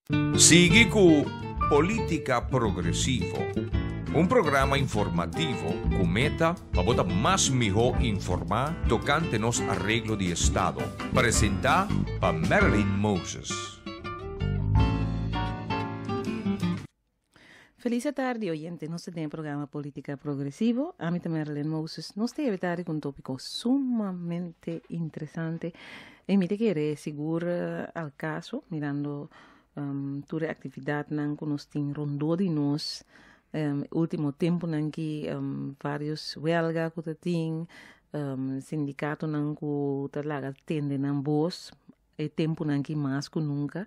Sigui ku Polítika Progresivo, un programa informativo ku meta pa bo ta mas mihó informá tokante nos areglo di estado. Presentá pa Marilyn Moses. Felis atardi oyente, nos ta den e programa Politica Progresivo. Ami ta Marilyn Moses. Nos ta yebe tardi ku un topiko sumamente interesante i mi ta kere sigur al kaso mirando tur e aktividatnan ku nos tin rondó di nos ultimo tempunan ki varios welga ku ta tin, sindikatonan ku ta laga tende nan bos E tempunan aki mas ku nunka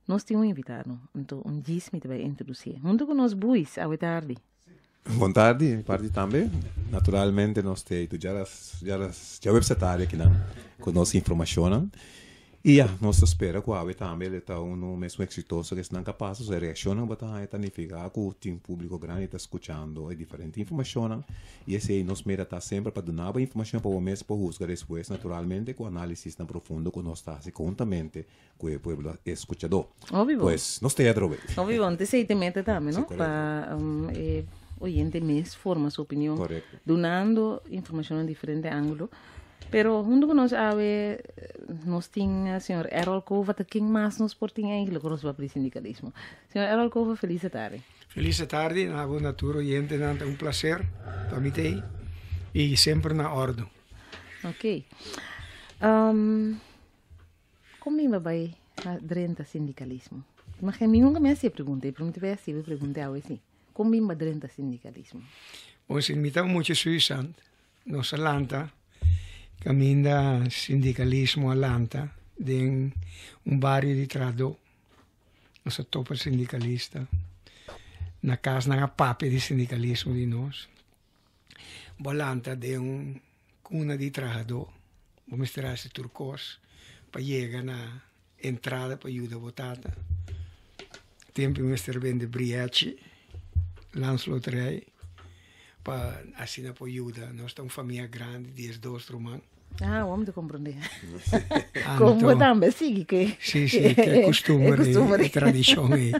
nos tin un invitado, anto un djis mi ta bai introdusié. Huntu ku nos Buis awe tardi. Bon tardi, mi parti tambe. Naturalmente nos ta eitu djaras djaras djaweps atardi akinan ku nos informashonnan. I ya, nos ta spera ku awe tambe lo ta unu mesmu eksitoso ku esnan ku a pasa. So e reakshonnan ku bo ta haña ta nifiká ku tin públiko grandi ta skuchando e diferente informashonnan. I esei nos meta ta semper pa duna bo informashon pa bo mes por husga despues naturalmente ku análisisnan profundo ku nos ta hasi konhuntamente ku e pueblo eskuchadó. Hopi bon. Pues, nos ta ya atrobe. Hopi bon. Ta esei ta e meta tambe, no? Sí, korekto. Pa e oyente mes forma su opinion. Korekto. Dunando informashon na diferente ángulo. Pero huntu ku nos awe nos tin señor Errol Cova. Ta ken mas nos por tin eigenlijk ora nos papia di sindikalismo? Señor Errol Cova, felis atardi. Felis atardi na bo na tur oyentenan ta un placer pa mi ta ei y semper na ordo. Ok. Kon mi bai drenta sindicalismo? Imagina mi nunca mi a haci e pregunta ei pero mi ta bai haci e pregunta awe si. Kon mi bai drenta sindicalismo? Bon si mi ta mucha suisant nos a lanta caminda sindicalismo a lanta den un bario di trahadó. Nos a topa sindicalista. Na cas nan a papia di sindicalismo di nos. Bo a lanta den un cuna di trahadó. Bo mester haci tur cos pa yega na entrada pa yuda bo tata. Tempo mi mester bende briechi, landsloterij, pa asina por yuda. Nos ta un famia grandi, diesdos ruman. Ah, awor mi ta comprende. Como tambe sigui ke. Sí, sí, ke costumbre, e tradicion ei.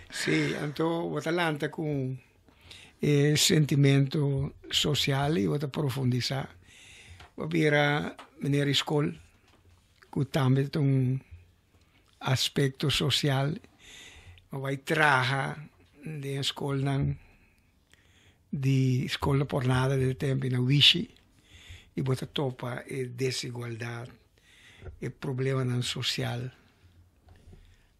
Sí, anto bo ta lanta ku e sentimento social i bo ta profundisá. Bo bira meneer di skol ku tambe ta un aspekto social. Bo bai traha den e skolnan. Di skol por nada den e tempo na Wishi i bo ta topa e desigualdat, e problemanan sosial.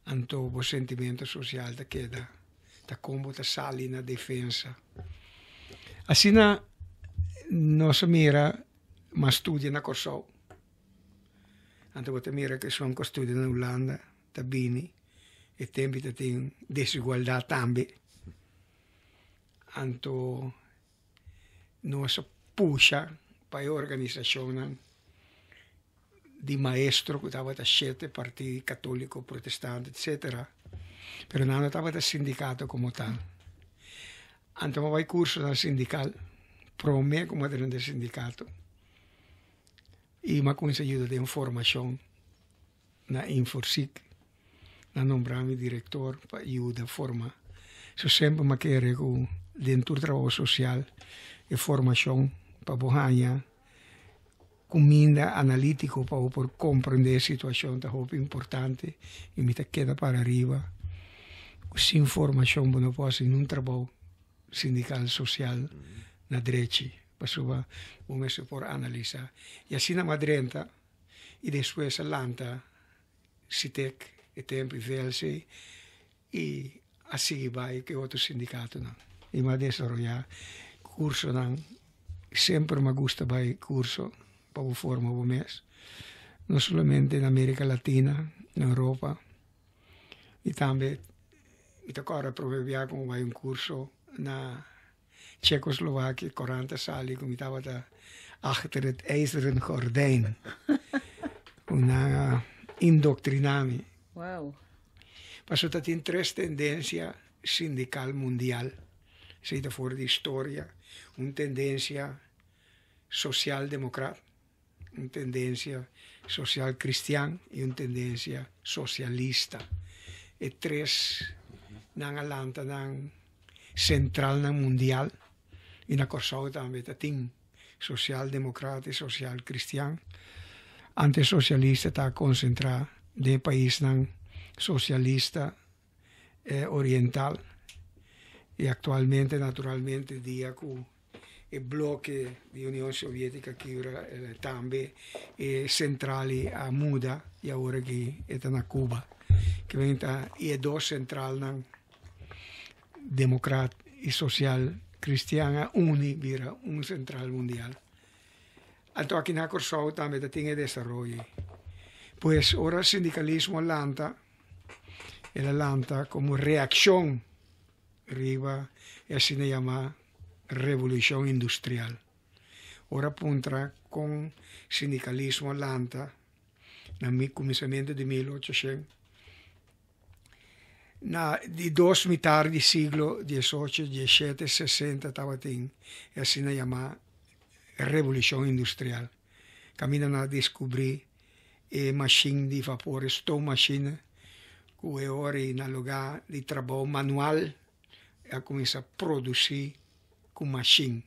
Anto bo sentimento sosial ta keda ta kon bo ta sali na defensa. Asina nos a mira mas studia na Kòrsou. Anto bo ta mira ku esun ku a studia na Hulanda ta bini e tempo ta tin desigualdat tambe. Anto nos a pusha pa e organisashonnan di maestro ku tabata shete parti katoliko, protestante etsetera, pero nan no tabata sindikato komo tal. Anto mi a bai kursonan sindikal prome ku mi a drenta sindikato i mi a kuminsá yuda den formashon na Inforsic. Nan nombra mi director pa yuda forma. So semper mi a kere ku den tur trabou sosial e formashon pa bo haña kuminda analítiko pa bo por komprendé e situashon ta hopi importante i mi ta keda para riba ku sin formashon bo no por hasi niun trabou sindikal sosial na drechi pasobra bo mester por analisá. I asina mi a drenta i despues a lanta Sitec, e tempu i VLC i a sigui bai ku e otro sindikatonan. I mi a desaroyá kursonan. Semper mi a gusta bai kurso pa bo forma bo mes, no solamente na Amerika Latina, na Europa i tambe mi ta kòrda promé bia ku mi bai un kurso na Checoslovakia, korant a sali ku mi tabata achter het ijzeren gordijn. Ku nan a indoctriná mi. Wow. Pasobra ta tin tres tendensia sindikal mundial. Esei ta for di historia. Un tendensia sosialdemokrat, un tendensia sosial kristian i un tendensia sosialista. E tres nan a lanta nan sentralnan mundial i na Kòrsou tambe ta tin sosial demokrat i sosial kristian. Antes sosialista ta konsentrá den e paisnan sosialista oriental i aktualmente naturalmente dia ku e bloke di Union Sovietica kibra tambe e central a muda y awor aki e ta na Cuba. Kimen ta y e dos centralnan democrat y social cristian a uni bira un central mundial. Anto aki na Corsou tambe ta tin e desaroyo. Pues ora sindicalismo a lanta, el a lanta como reaccion riba e asina yamá Revolushon Industrial. Ora puntra kon sindikalismo a lanta na kuminsamentu di 1800, na di dos mitar di siglo diesocho, diesshete, sesenta tabatin e asina yamá Revolushon Industrial. Kaminda nan a deskubrí e mashin di vapor, e stoommachine, ku e ora ei na lugá di trabou manual a kuminsá produsí ku mashin.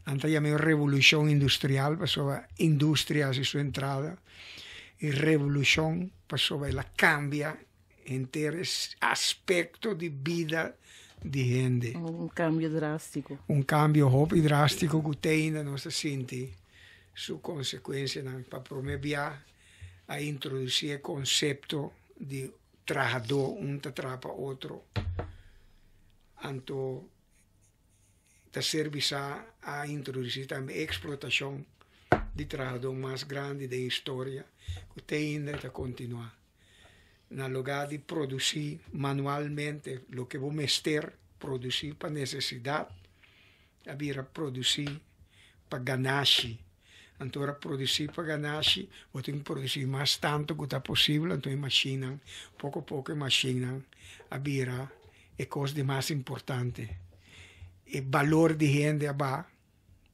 Nan ta yama e revolushon industrial pasobra industria hasi su entrada i revolushon pasobra el a kambia henter e aspekto di bida di hende. Un kambio drástiko. Un kambio hopi drástiko ku te ainda nos ta sinti su konsekuensianan. Pa promé bia a introdusí e konsepto di trahadó, un ta traha pa otro. Anto ta ser bisá a introdusí tambe eksplotashon di trahadó mas grandi den historia ku te ainda ta kontinuá. Na lugá di produsí manualmente loke bo mester produsí pa nesesidat, a bira produsí pa ganashi. Anto ora produsí pa ganashi, bo tin ku produsí mas tantu ku ta posibel, anto e mashinnan, poko poko e mashinnan a bira e kos di mas importante. E balor di hende a baha.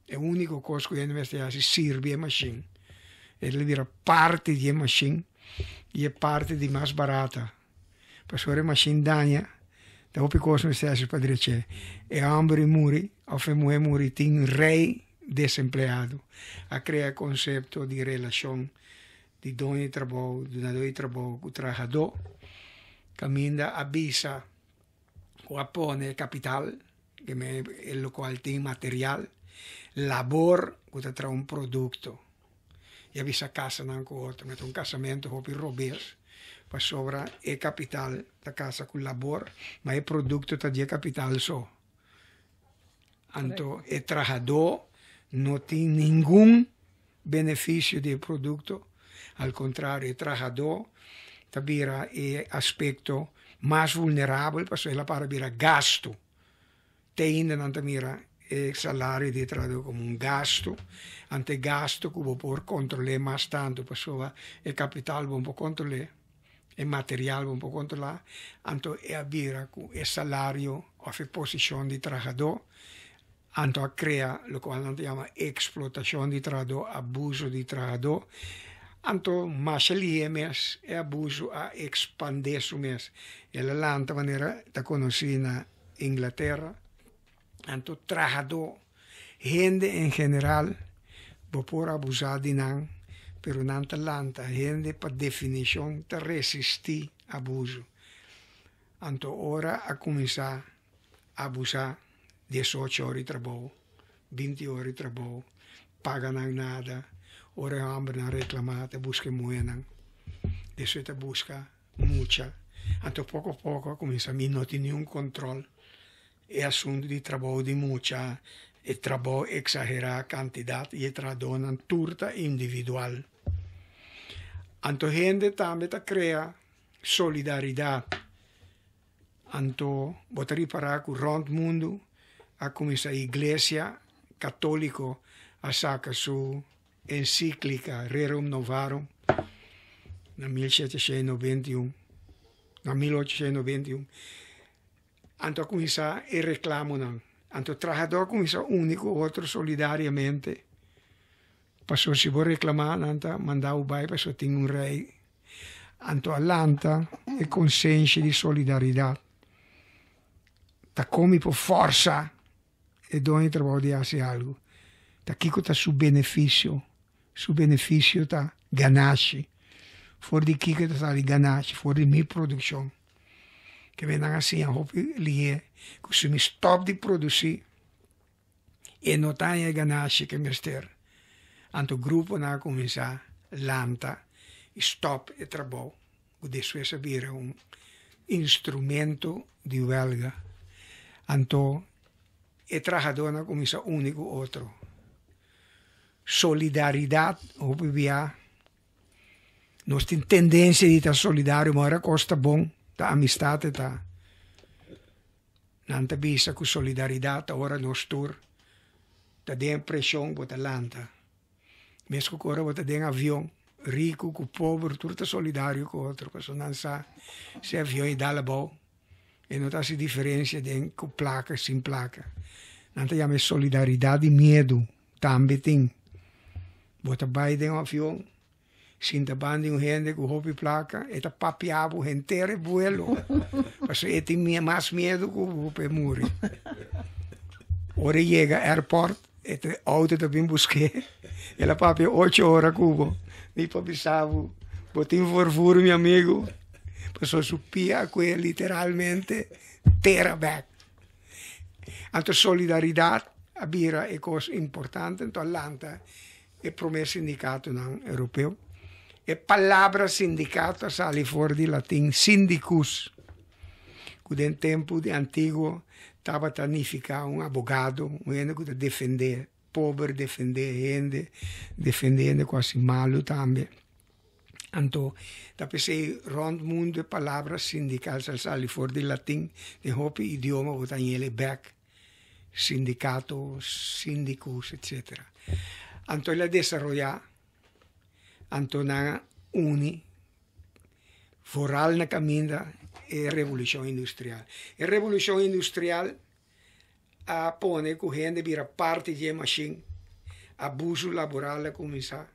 E úniko kos ku hende mester hasi sirbi e mashin. E ta bira parti di e mashin i e parti di mas barata. Pasobra e mashin daña, ta hopi kos mester hasi pa drech'é. E hòmber i muri òf e muhé muri tin rei desempleado. A krea e konsepto di relashon di doño di trabou, dunadó di trabou ku trahadó, kaminda a bisa ku a pone kapital e lokual tin material, labor ku ta traha un produkto. I a bisa kasa nan ku otro, mester un kasamentu hopi robes pasobra e kapital ta kasa ku labor, ma e produkto ta di e kapital so. Anto e trahadó no tin ningun benefisio di e produkto, al kontrario e trahadó ta bira e aspekto mas vulnerabel pasobra el a para bira gastu. Te ainda nan ta mira e salario di e trahadó komo un gastu, anto e gastu ku bo por kontrol'é mas tantu pasobra e kapital bo no por kontrol'é, e material bo no por kontrolá, anto e a bira ku e salario òf e posishon di trahadó anto a krea lokual nan ta yama eksplotashon di trahadó, abuso di trahadó, anto masha lihé mes e abuso a ekspandé su mes, el a lanta manera ta konosí na Inglaterra, anto trahadó, hende en general bo por abusá di nan, pero nan ta lanta hende pa definishon ta resistí abuso, anto ora a kuminsá abusá diesocho ora di trabou, binti ora di trabou, paga nan nada, ora e hòmbernan reklamá ta buska e muhénan, despues ta buska mucha, anto poko poko a kuminsá mi no tin niun kòntròl, e asuntu di trabou di mucha, e trabou eksagerá kantidat i e trahadónan tur ta individual. Anto hende tambe ta krea solidaridat. Anto bo ta ripará ku rònt mundu a kuminsá Iglesia Katóliko a saka su ensíklika Rerum Novarum na 1791, na 1891. Anto a kuminsá e reklamonan. Anto trahadó a kuminsá uni ku otro solidariamente. Pasobra si bo reklamá nan ta manda bo bai pasobra tin un rei. Anto a lanta E konsenshi di solidaridat ta kon mi por fòrsa e doño di trabou di hasi algu. Ta kiko ta su benefisio? Su benefisio ta ganashi. For di kiko ta sali ganashi? For di mi produkshon. Ke men nan a siña hopi lihé ku si mi stòp di produsí e no ta haña e ganashi ke mester. Anto gruponan a kuminsá lanta i stòp e trabou ku despues a bira un instrumento di wèlga. Anto e trahadónan a kuminsá uni ku otro. Solidaridat hopi bia nos tin tendensia di ta solidario, ma ora kos ta bon ta amistat e ta. Nan ta bisa ku solidaridat ta ora nos tur ta den preshon bo ta lanta. Mes ku ora bo ta den avion, riku ku pober tur ta solidario ku otro pasobra nan sa si e avion e dal abou e no ta hasi diferensia den ku plaka sin plaka. Nan ta yama e solidaridat di miedu tambe tin. Bo ta bai den un avion Sinta banda di un hende ku hopi plaka, e ta papia bo henter e buelo. Pasobra e tin mas miedu ku bo pa e muri. Ora e yega airport, e ta outo ta bin busk'é. El a papia ocho ora ku bo. Mi pa bisa bo, bo tin vervoer mi amigu. Pasobra su pia a kue literalmente tera bèk. Anto solidaridat a bira e kos importante, anto a lanta e promé sindikatonan europeo. E palabra sindikato a sali for di latin sindicus, ku den tempu di antiguo tabata nifiká un abogado, un hende ku ta defendé pober, defendé hende, defendé hende ku hasi malu tambe. Anto ta p'esei rònt mundu e palabra sindikal sa sali for di latin, den hopi idioma bo ta hañ'el e bèk. Sindicato, sindicus, etcetera. Anto el a desaroyá, anto nan a uni foral na kaminda e Revolushon Industrial. E Revolushon Industrial a pone ku hende bira parti di e mashin, abuso laboral a kuminsá,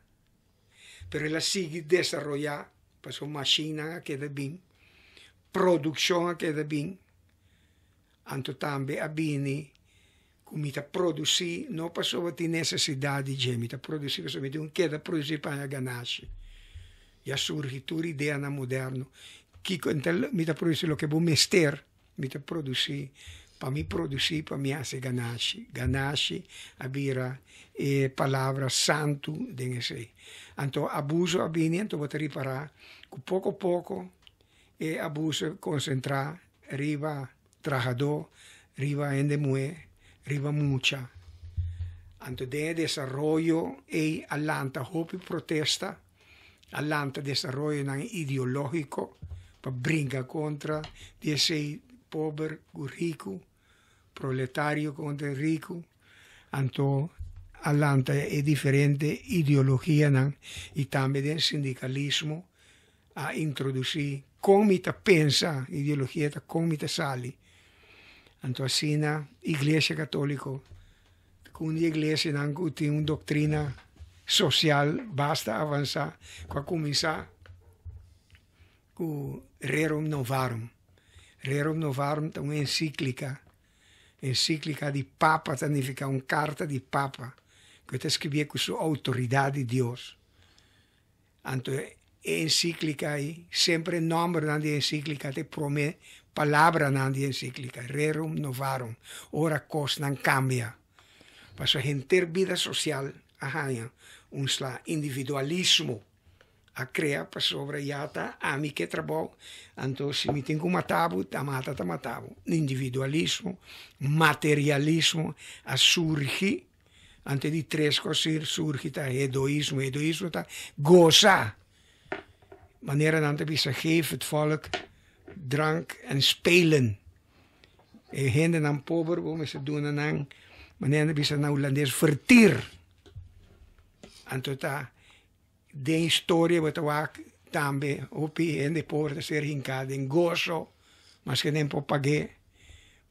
pero el a sigui desaroyá pasobra mashinnan a keda bin, produkshon a keda bin. Anto tambe a bini ku mi ta produsí no pasobra tin nesesidat di dje, mi ta produsí pasobra mi tin ku keda produsí pa haña ganashi. Ya surgi tur ideanan moderno. Kiko mi ta produsí? Loke bo mester mi ta produsí pa mi produsí pa mi hasi ganashi. Ganashi a bira e palabra santu den esei. Anto abuso a bini anto bo ta ripará ku poko poko e abuso a konsentrá riba trahadó, riba hende muhé, riba mucha. Anto den e desaroyo ei a lanta hopi protesta, a lanta desaroyonan ideológiko pa bringa kontra di esei pober ku riku, proletario kontra riku. Anto a lanta e diferente ideologianan i tambe den sindikalismo a introdusí kon mi ta pensa, ideologia ta kon mi ta sali. Anto asina Iglesia Katóliko, ku un di iglesianan ku tin un doktrina sosial basta avansá, ku a kuminsá ku Rerum Novarum. Rerum Novarum ta un ensíklika, ensíklika di papa ta nifiká un karta di papa ku e ta skribié ku su outoridat di Dios. Anto e encíclica ei, semper e nombernan di e encíclica ta e promé palabranan di e encíclica, Rerum Novarum, ora cosnan cambia. Pasobra henter bida social a haña un sla, individualismo a crea pasobra ya ta ami ke trabou, anto si mi tin cu mata bo, ta mata ta mata bo. Individualismo, materialismo a surgi. Ante di tres kos surgi ta hedoismo. Hedoismo ta gosa. Manera nan ta bisa geef het volk drank en spelen. E hendenan pober bo mester duna nan, manera nan ta bisa na hulandes, vertier. Anto ta den historia bo ta wak tambe hopi hende pober ta ser hinká den goso, maske nan por pag'é,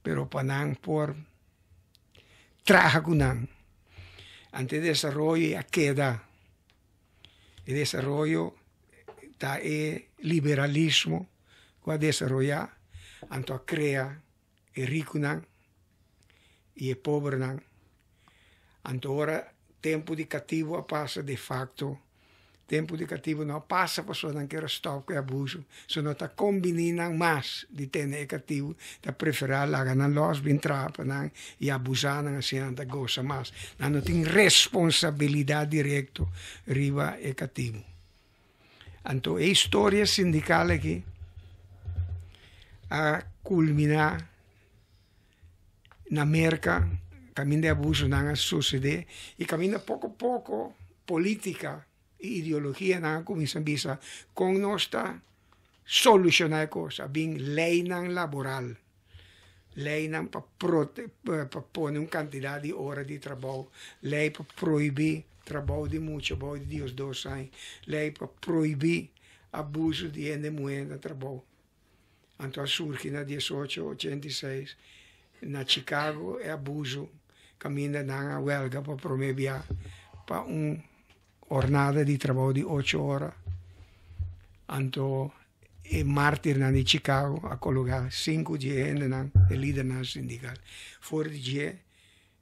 pero pa nan por traha ku nan. Ante e desaroyo a keda. E desaroyo ta e liberalismo. ku a desaroyá, anto a krea e rikunan i e pobernan. Anto ora tempu di katibu a pasa de fakto tempu di katibu no a pasa pasobra nan kier a stòp ku e abuso, so no ta kombiní nan mas di tene e katibu, ta preferá laga nan lòs bin traha pa nan i abusá nan asina nan ta gosa mas. Nan no tin responsabilidat direkto riba e katibu. Anto e historia sindikal aki a kulminá na Merka kaminda e abusonan a susedé i kaminda poko poko polítika i ideologianan a kuminsá bisa kon nos ta solushoná e kos. A bin leinan laboral, leinan pa prote pa pone un kantidat di ora di trabou, lei pa prohibí trabou di mucha bou di diesdos aña, lei pa prohibí abuso di hende muhé na trabou. Anto a surgi na 1886 na Chicago e abuso kaminda nan a welga pa prome bia pa un hornada di trabou di ocho ora. Anto e mártirnan di Chicago a kologá sinku di e hendenan, e lidernan sindikal. For di dje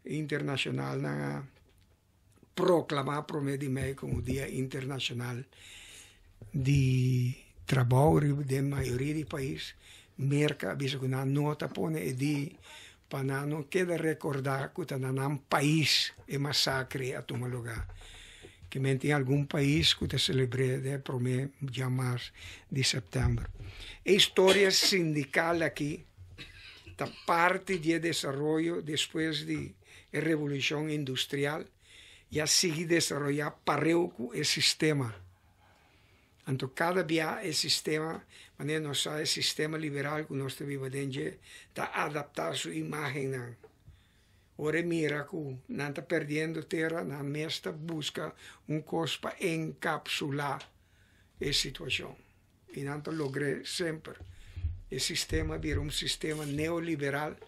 internashonalnan a proklamá promé di mei komo Dia Internashonal di Trabou riba den mayoria di pais. Merka a bisa ku nan no ta pone e dia pa nan no keda rekordá ku ta na nan pais e masakre a tuma lugá. Kimen tin algun pais ku ta selebr'é den e promé djamars di sèptèmber. E historia sindikal aki ta parti di e desaroyo despues di e Revolushon Industrial i a sigui desaroyá pareu ku e sistema. Anto kada bia e sistema, manera nos sa e sistema liberal ku nos ta biba den dje, ta adaptá su imágennan. Ora e mira ku nan ta perdiendo tera, nan mes ta buska un kos pa enkapsulá e situashon. I nan ta logr'é semper. E sistema bira un sistema neoliberal,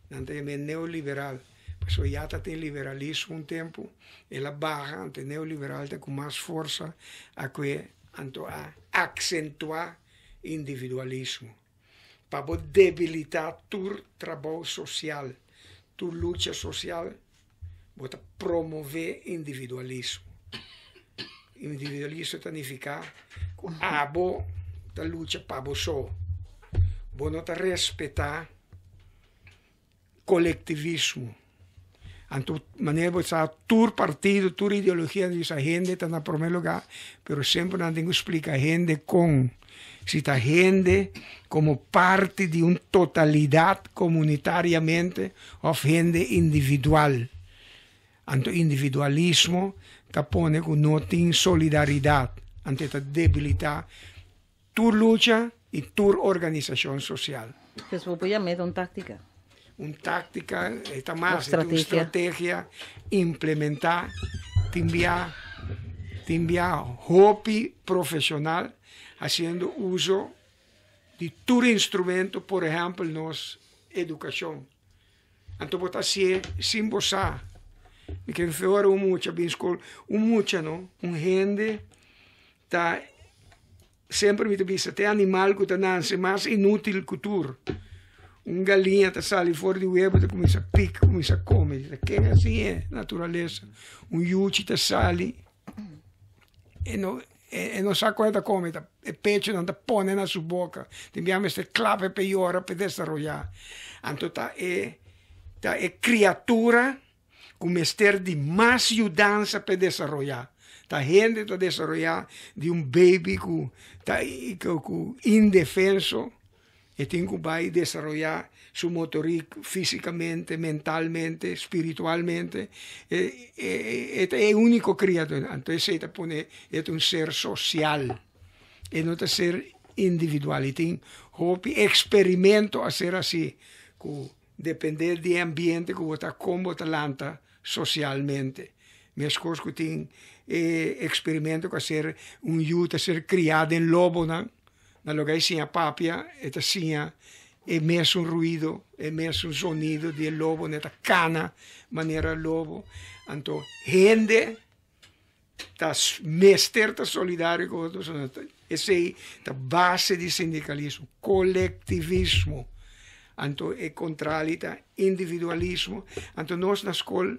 nan ta yam'é neoliberal, pasobra ya ta tin liberalismo un tempu, el a baha, anto e neoliberal ta ku mas forsa a kue, anto a aksentuá individualismo pa bo debilitá tur trabou sosial, tur lucha sosial, bo ta promové individualismo. Individualismo ta nifiká ku abo ta lucha pa bo so. Bo no ta respetá kolektivismo. Anto manera bo sa tur partido, tur ideologia di sa hende ta na promé lugá, pero semper nan tin ku splika hende kon. Si ta hende komo parti di un totalidat komunitariamente òf hende individual. Anto individualismo ta pone ku no tin solidaridat, anto e ta debilitá tur lucha i tur organisashon sosial. Pues bo por yam'é ta un táktika? Un táktika, e ta mas, e ta un strategia implementá tin bia tin bia hopi profeshonal hasiendo uso di tur instrumento, por ehèmpel nos edukashon. Anto bo ta hasié sin bo sa. Mi ke fe ora un mucha bin skol, un mucha no, un hende ta Semper mi ta bisa te animal ku ta nanse mas inútil ku tur. Un galiña ta sali for di webo ta kuminsá pik, kuminsá kome. Ta ken a siñ'é? Naturalesa. Un yuchi ta sali e no e no sa kon e ta kome, ta e pechonan ta pone na su boka. Tin bia mester klap e pa e yora pa e desaroyá. Anto ta e ta e kriatura ku mester di mas yudansa pa e desaroyá. Ta hende ta desaroyá di un baby ku ta ku indefenso, e tin ku bai desaroyá su motorik físikamente, mentalmente, spiritualmente. E e ta e úniko kriatura. Anto esei ta pone e ta un ser sosial, e no ta ser individual. I tin hopi eksperimento a ser hasi ku Depende di e ambiente ku bo ta kon bo ta lanta sosialmente. Meskos ku tin e eksperimento ku a ser un yu ta ser kriá den lobonan, na loke e siña papia e ta siña e mesun ruido, e mesun zonido di e lobonan, e ta kana manera lobo. Anto hende ta mester ta solidario ku otro. Esei ta base di sindikalismo, kolektivismo. Anto e kontrali ta individualismo. Anto nos na skol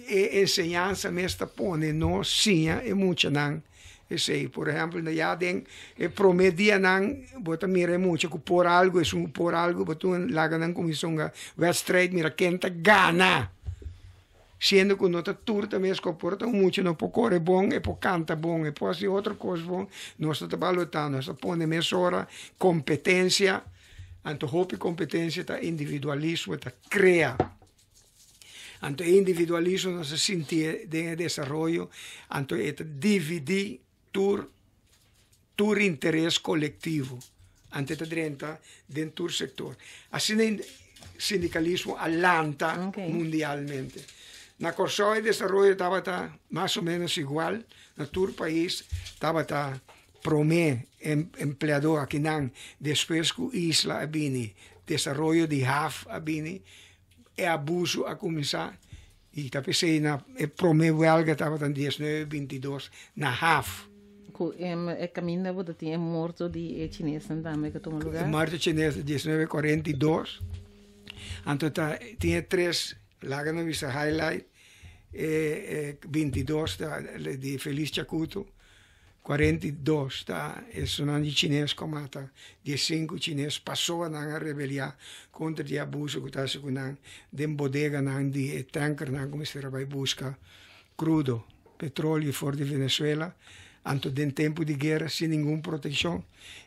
e enseñansa mes ta pone nos siña e muchanan esei. Por ehèmpel, ya den e promé dianan bo ta mira e mucha ku por algu, esun ku por algu, bo tun laga nan kuminsá hunga wèdstrijd, mira ken ta gana. Siendo ku no ta tur ta mes ku por ta un mucha no por kore bon, e por kanta bon, e por hasi otro kos bon, nos ta balotá, nos ta pone mesora kompetensia, anto hopi kompetensia ta individualismo ta krea. Anto e individualismo nos ta sintié den e desaroyo, anto e ta dividí tur tur interes kolektivo. Anto e ta drenta den tur sektor. Asina e sindikalismo a lanta mundialmente. Na Kòrsou e desaroyo tabata mas o ménos igual, na tur pais tabata promé empleadó akinan, despues ku isla a bini, desaroyo di haf a bini, E abuso a kuminsá i ta p'esei na e promé wèlga tabata na diesnuebe bintidos na haf. Ku e kaminda bo ta tin e morto di e chinesnan tambe ku tuma lugá. E morto chines na diesnuebe kuarenta i dos. Anto ta tin e tres laga no bisa highlight e bintidos ta di Feliz Chacuto. 42 ta esunnan di chines ku a mata diesinku chines pasobra nan a rebeliá kontra di e abuso ku ta hasi ku nan den bodeganan di e tankernan ku mester a bai buska krudo, petrolio, for di Venezuela, anto den tempu di guera sin ningun protekshon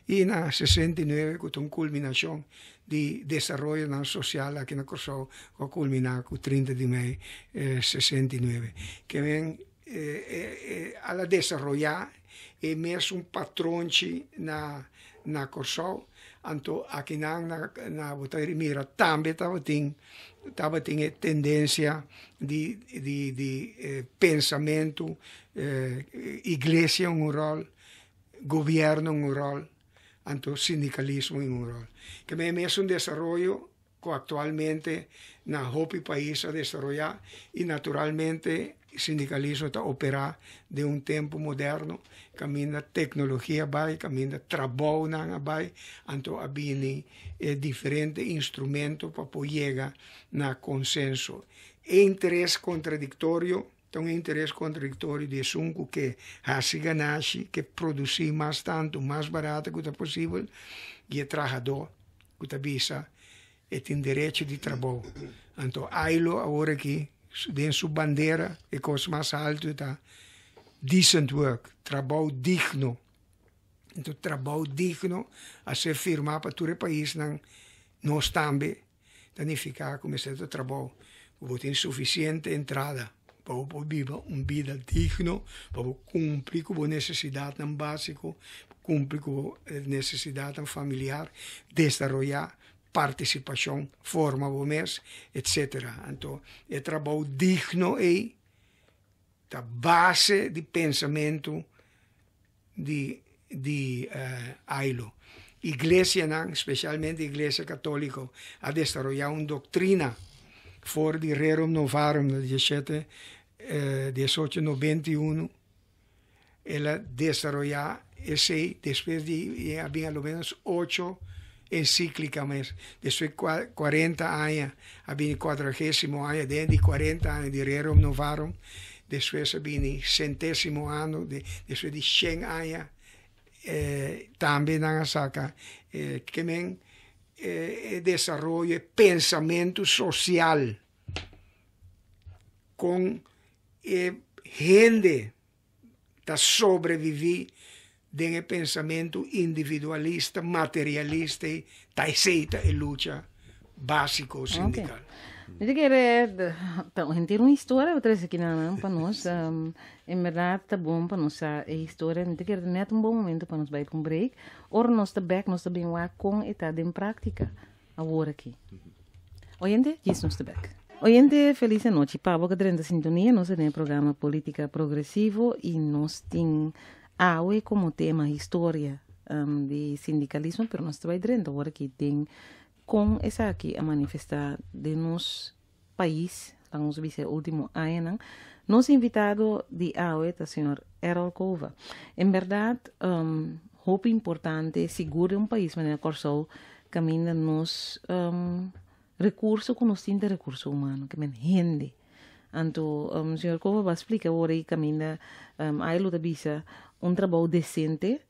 i na 69 ku ta un kulminashon di desaroyonan sosial aki na Kòrsou ku a kulminá ku 30 di mei 69. Ke men a la desaroyá e mesun patronchi na na Kòrsou, anto akinan na na bo ta mira tambe tabatin tabatin e tendensia di di di pensamentu iglesia un ròl, gobièrnu un ròl, anto sindikalismo un ròl. Ke men e mesun desaroyo ku aktualmente na hopi pais a desaroyá i naturalmente sindikalismo ta operá den un tempu moderno kaminda teknologia a bai, kaminda trabounan a bai, anto a bini e diferente instrumento pa por yega na konsenso. E interes kontradiktorio ta un interes kontradiktorio di esun ku ke hasi ganashi, ke produsí mas tantu, mas barato ku ta posibel i e trahadó ku ta bisa e tin derecho di trabou. Anto Ailo awor aki den su bandera e kos mas haltu ta decent work, trabou digno. Anto trabou digno a ser firmá pa tur e paisnan, nos tambe, ta nifiká ku mester ta trabou ku bo tin sufisiente entrada pa bo por biba un bida digno, pa bo kumpli ku bo nesesidatnan básiko, kumpli ku bo nesesidatnan familiar, desaroyá partisipashon, forma bo mes, etsetera. Anto e trabou digno ei ta base di pensamentu di di Ailo. Iglesianan, specialmente Iglesia Catolico, a desaroya un doctrina for di Rerum Novarum na diesshete diesocho nobenta i unu. El a desaroya esey despues di a bin a lo menos ocho encíclica mes. Despues cuarenta aña a bini cuadragesimo aña den di cuarenta aña di Rerum Novarum. Despues a bini centésimo ano, despues di shen aña tambe nan a saca ke men e desaroyo e pensamentu social con e hende ta sobrevivi den e pensamentu individualista, materialista ei, ta esei ta e lucha básiko sindical. Mi ta kere ta henter un historia bo trese kinan pa nos. En berdad ta bon pa nos sa e historia. Mi ta kere ta net un bon momento pa nos bai pa un break. Ora nos ta bek nos ta bin wak kon e ta den práktika awor aki. Oyente, djis nos ta bek. Oyente, felis anochi. Pa bo ka drenta sintonia, nos ta den e programa Politica Progresivo i nos tin awe komo tema historia di sindikalismo, pero nos ta bai drenta awor aki den kon esaki a manifestá den nos pais. Vamos bisa último añanan. Nos invitado di awe ta señor Errol Cova. En bèrdat, hopi importante, sigur den un pais manera Kòrsou, kaminda nos rekurso ku nos tin ta rekurso humano, ke men hende. Anto, señor Cova ba splika awor ei kaminda ai lo ta bisa un trabou desente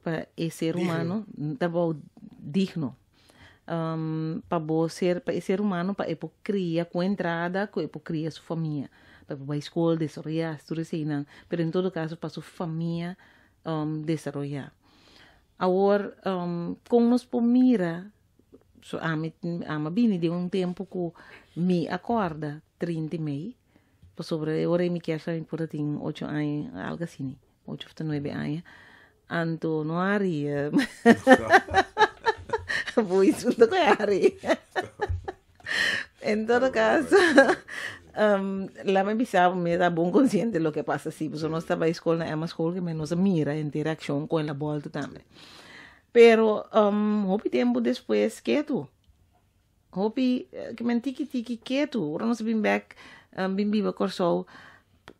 pa e ser humano, un trabou digno. Pa bo ser, pa e ser humano pa e por kria ku entrada ku e por kria su famia, pa e por bai skol, desaroyá, tur eseinan, pero en todo kaso pa su famia desaroyá. Awor, kon nos por mira, so ami ami a bini den un tempu ku mi a kòrda 30 mei, pasobra e ora ei mi kier sa mi por a tin ocho aña, algu asina. Ocho of ta nuebe aña. Anto no hari. Boys, no ko hari. En todo caso, la me bisa mi ta bon consciente lo que pasa si. Pasobra nos ta bai school na Emma School que me nos a mira henter reaccion con la bolta tambe. Pero hopi tempo despues ketu. Hopi ke men tiki tiki ketu. Ora nos bin bek bin biba Kòrsou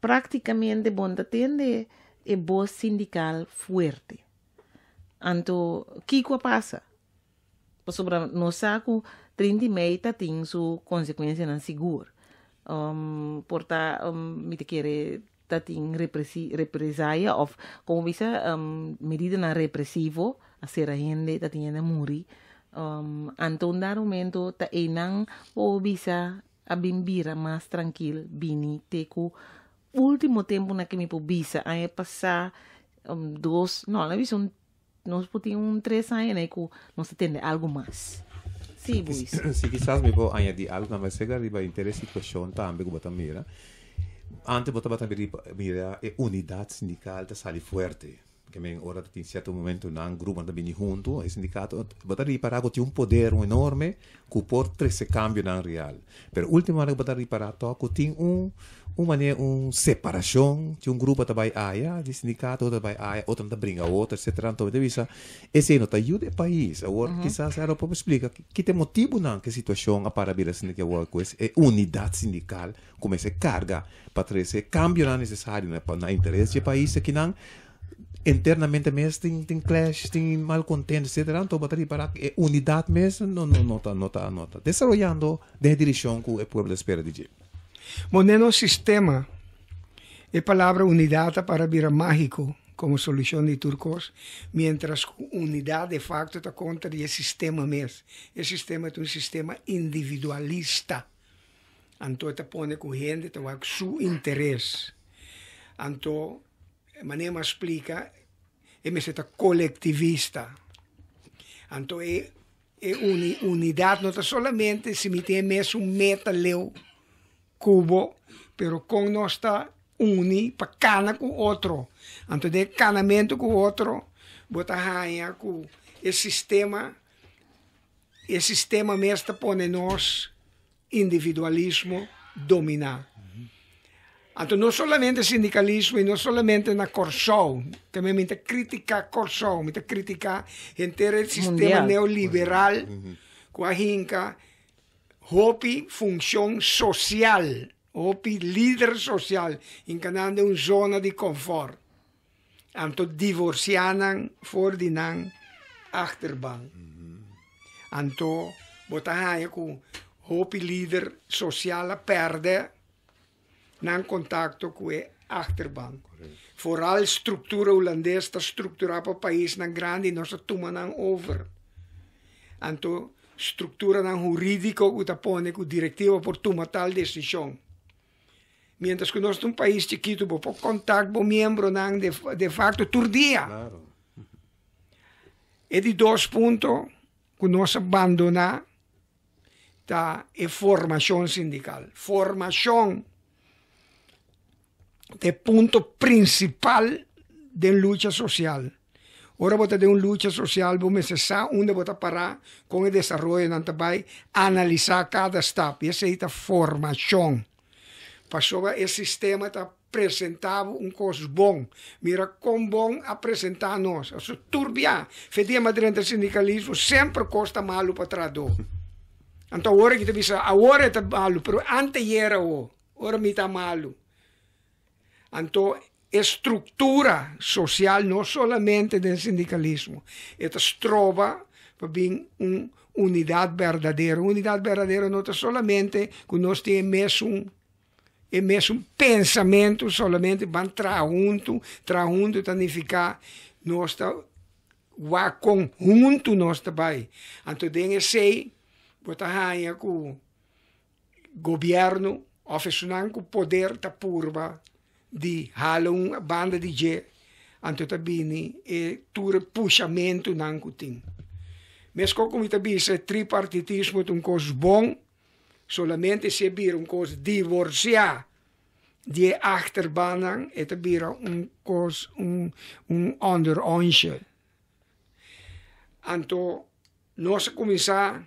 praktikamente bo no ta tende e bos sindikal fuerte. Anto kiko a pasa? Pasobra nos sa ku 30 di mei ta tin su konsekuensianan sigur. Por ta mi ta kere ta tin represaya òf komo bisa medidanan represivo a sera hende ta tin hende a muri. Anto un dado momento ta einan bo por bisa a bin bira mas trankil bini te ku ultimo tempunan ke mi por bisa aña pasá dos no a bisa un nos por tin un tres aña nei ku nos ta tende algu mas. Sí Buis. Si kisas mi por añadi algu tambe aserka riba henter e situashon tambe ku bo ta mira. Antes bo tabata mira e unidat sindikal ta sali fuerte. Ke men ora ta tin sierto momentonan gruponan ta bini hunto, e sindikato bo ta ripará ku tin un poder un enorme ku por trese kambionan real. Pero ultimamente bo ta ripará tòg ku tin un un manera un separashon, tin un grupo ta bai aya di sindikato, otro ta bai aya, otro ta bringa otro etcetera. Anto mi ta bisa esei no ta yuda e pais. Awor kisas Errol por splika ki ta e motibunan ku e situashon a para bira asina ki awor ku e unidat sindikal Kumesa e karga pa trese kambionan nesesario na interes di e pais akinan. Internamente mes tin tin clash, tin malkontento etcetera. Anto bo ta ripará ku e unidat mes no no no ta no ta no ta desaroyando den e direkshon ku e pueblo ta spera di dje. Bo den nos sistema e palabra unidat a para bira mágiko komo solushon di tur kos, miéntras ku unidat de fakto ta kontra di e sistema mes. E sistema ta un sistema individualista. Anto e ta pone ku hende ta wak su interes. Anto manera mi a splika e mester ta kolektivista. Anto e e unidat no ta solamente si mi tin e mesun meta leu ku bo, pero kon nos ta uni pa kana ku otro. Anto den e kanamentu ku otro bo ta haña ku e sistema E sistema mes ta pone nos individualismo dominá. Anto no solamente sindikalismo i no solamente na Kòrsou, te mi ta kritiká Kòrsou, mi ta kritiká henter e sistema neoliberal ku a hinka hopi funshon sosial, hopi lider sosial hinka nan den un zona di kònfòrt. Anto divorsiá nan for di nan achterban. Anto bo ta haña ku hopi lider sosial a pèrdè nan kontakto ku e achterban. Foral struktura hulandes ta strukturá pa paisnan grandi i nos a tuma nan over. Anto strukturanan hurídiko ku ta pone ku direktiva por tuma tal desishon. Mientras ku nos ta un pais chikitu bo por kontak bo miembronan de de facto tur dia. Claro. E di dos punto ku nos a bandoná ta e formashon sindikal. Formashon ta e punto prinsipal den lucha sosial. Ora bo ta den un lucha sosial bo mester sa unda bo ta pará, kon e desaroyonan ta bai, analisá kada stap i esei ta formashon. Pasobra e sistema ta presentá bo un kos bon. Mira kon bon a presentá nos. Aso tur bia, fe dia m'a drenta sindikalismo semper kos ta malu pa trahadó. Anto awor aki ta bisa, awor e ta malu, pero anteyera awo, ora mi ta malu. Anto e struktura sosial no solamente den sindikalismo, e ta stroba pa bin un unidat berdadero. Un unidat berdadero no ta solamente ku nos tin e mesun e mesun pensamentu solamente ban traha huntu, traha huntu ta nifiká nos ta wak kon huntu nos ta bai. Anto den esei bo ta haña ku Gobierno of esunnan cu poder ta purba di hala un banda di dje, anto ta bini e tur e pushamentunan cu tin. Mescos cu mi ta bisa e tripartitismo ta un cos bon, solamente si e bira un cos divorcia di e achterbannan e ta bira un cos un un onderonsje. Anto nos a kuminsá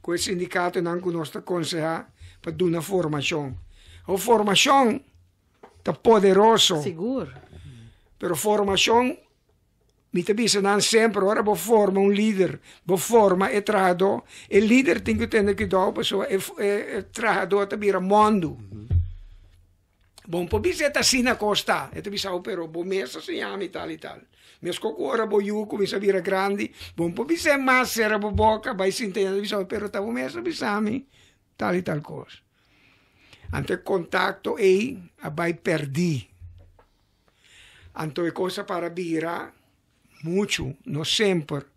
ku e sindikatonan ku nos ta konsehá pa duna formashon. Ho formashon ta poderoso. Sigur. Pero formashon, mi ta bisa nan semper, ora bo forma un lider, bo forma e trahadó, e lider tin ku tene kuidou pasobra e e trahadó ta bira mòndu. Bon por bisa e ta asina kos ta. E ta bisa bo, pero bo mes a siña mi tal i tal. Meskos ku ora bo yu kuminsá bira grandi, bon por bisa e mas sera bo boka, bai sinta i e ta bisa bo, pero ta bo mes a bisa mi tal i tal kos. Anto e kontakto ei a bai pèrdí. Anto e kos a para bira muchu, no semper,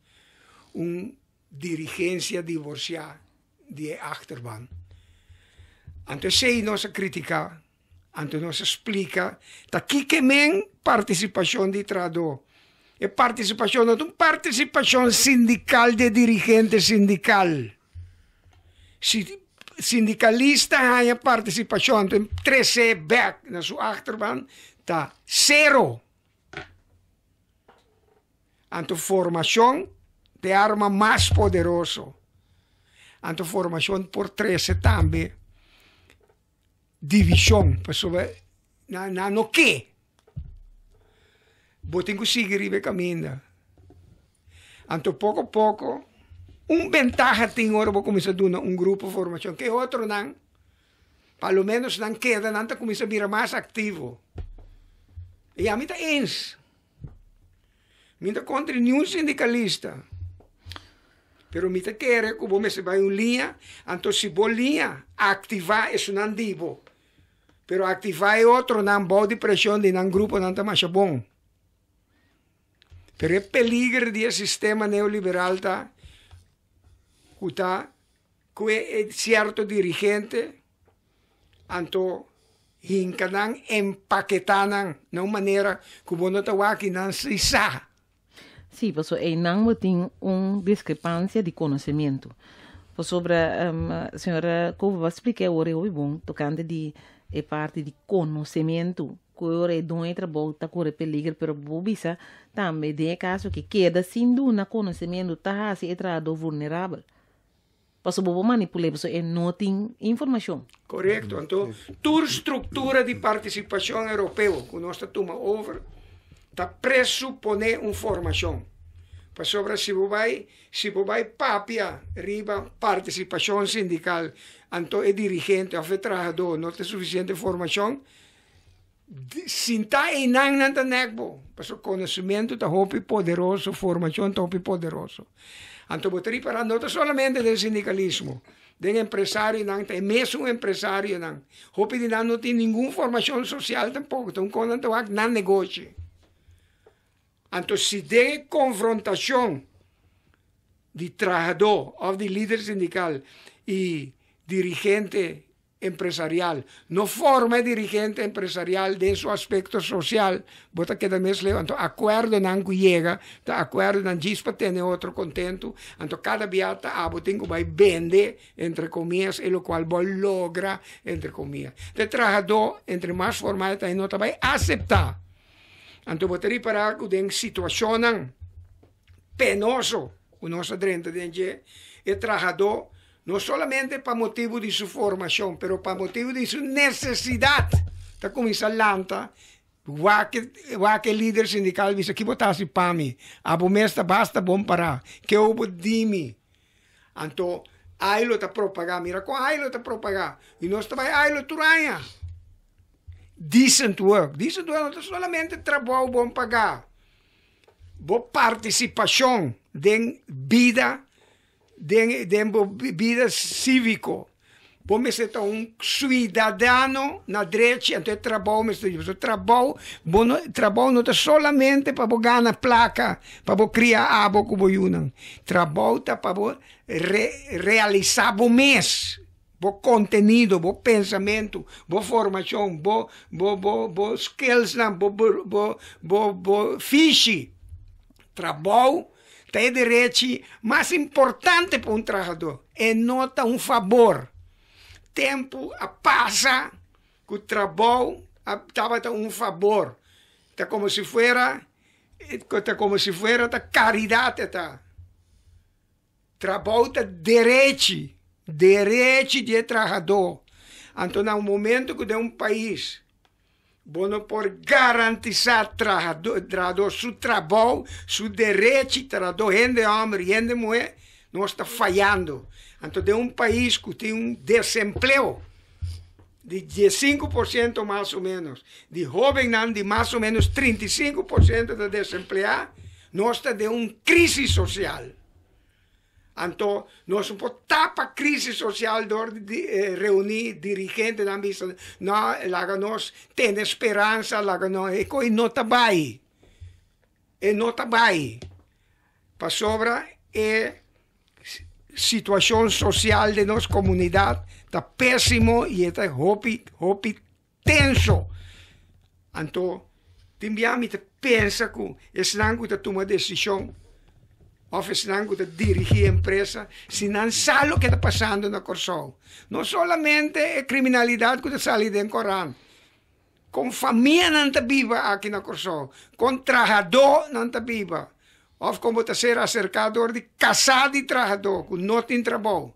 un dirigensia divorsiá di e achterban. Anto esei nos a kritiká, anto nos a splika ta kiko men partisipashon di trahadó. E partisipashon no ta un partisipashon sindikal di e dirigente sindikal. Si sindikalista haña partisipashon anto e tres'é bèk na su achterban ta sero. Anto formashon ta e arma mas poderoso. Anto formashon por trese tambe divishon, pasobra nan nan no ke. Bo tin ku sigui riba e kaminda. Anto poko poko un bentaha tin ora bo kuminsá duna un grupo formashon ke otronan pa lo menos nan keda nan ta kuminsá bira mas aktivo. I ami ta eens. Mi no ta kontra niun sindikalista, pero mi ta kere ku bo mester bai un liña, anto si bo liña aktivá esunnan di bo, pero aktivá e otronan bou di preshon di nan gruponan ta masha bon. Pero e peliger di e sistema neoliberal ta ku ta ku e sierto dirigente Anto hinka nan, empaketá nan na un manera ku bo no ta wak i nan si sa. Sí, pasobra einan bo tin un diskrepansia di konosementu. Pasobra, señora Cova bo a splika e ora e hopi bon tokante di e parti di konosementu, ku e ora e doño di trabou ta kore peliger, pero bo bisa tambe den e kaso ke keda sin duna konosementu ta hasi e trahadó vulnerabel. Pasobra bo por manipul'é pasobra e no tin informashon. Korekto. Anto tur struktura di partisipashon europeo ku nos ta tuma over ta presuponé un formashon. Pasobra si bo bai si bo bai papia riba partisipashon sindikal anto e dirigente òf e trahadó no tin sufisiente formashon, Sinta einan nan ta nek bo, pasobra konosementu ta hopi poderoso, formashon ta hopi poderoso. Anto bo ta ripará no ta solamente den sindikalismo, den empresarionan ta e mesun empresarionan. Hopi di nan no tin ningun formashon sosial tampoko, ta un kon nan ta wak nan negoshi. Anto si den e konfrontashon di trahadó òf di lider sindikal i dirigente empresarial. No forma e dirigente empresarial den su aspecto social, bo ta keda mes leu. Anto acuerdonan cu yega ta acuerdonan djis pa tene otro contento, anto cada bia ta abo tin cu bay bende, entre comillas, e locual bo logra, entre comillas. Te trahador entre mas formal e ta e no ta bay acepta. Anto bo ta ripara cu den situacionnan penoso cu nos a drenta den dje, e trahador no solamente pa motibu di su formacion, pero pa motibu di su necesidad ta cuminsa lanta wak wak e lider sindical bisa ki bo ta haci pa mi? Abo mes ta basta bon para, ke bo di mi? Anto. Ailo ta propagá, mira kon Ailo ta propagá. I nos ta bai Ailo tur aña. Decent work. Decent work no ta solamente trabou bon pagá. Bo partisipashon den bida, den den bo bida síviko. Bo mester ta un suidadano na drechi, anto e trabou mester di. Pasobra trabou, bo no, trabou no ta solamente pa bo gana plaka, pa bo kria abo ku bo yunan. Trabou ta pa bo re realisá bo mes, bo kontenido, bo pensamentu, bo formashon, bo bo bo bo skillsnan, bo bo bo bo fishi. Trabou ta e derechi mas importante pa un trahadó. E no ta un fabor. Tempu a pasa ku trabou a tabata un fabor. Ta komo si fuera ta komo si fuera ta karidat e ta. Trabou ta derechi, derechi di e trahadó. Anto na un momento ku den un pais bo no por garantisá trahadó trahadó su trabou, su derechi, trahadó hende hòmber i hende muhé, nos ta fayando. Anto den un pais ku tin un desempleo di 15% mas o ménos, di hóbennan di mas o ménos 35% ta desempleá, nos ta den un krísis sosial. Anto nos no por tapa krísis sosial dor di reuní dirigentenan bisa no laga nos tene speransa laga nos e kos no ta bai e no ta bai pasobra e situashon sosial den nos komunidat ta pésimo i e ta hopi hopi tenso. Anto tin bia mi ta pensa ku esnan ku ta tuma desishon òf esnan ku ta dirigí empresa, si nan sa loke ta pasando na Kòrsou, no solamente e kriminalidat ku ta sali den korant, kon famianan ta biba aki na Kòrsou, kon trahadónan ta biba, òf kon bo ta ser aserká dor di kasá di trahadó ku no tin trabou.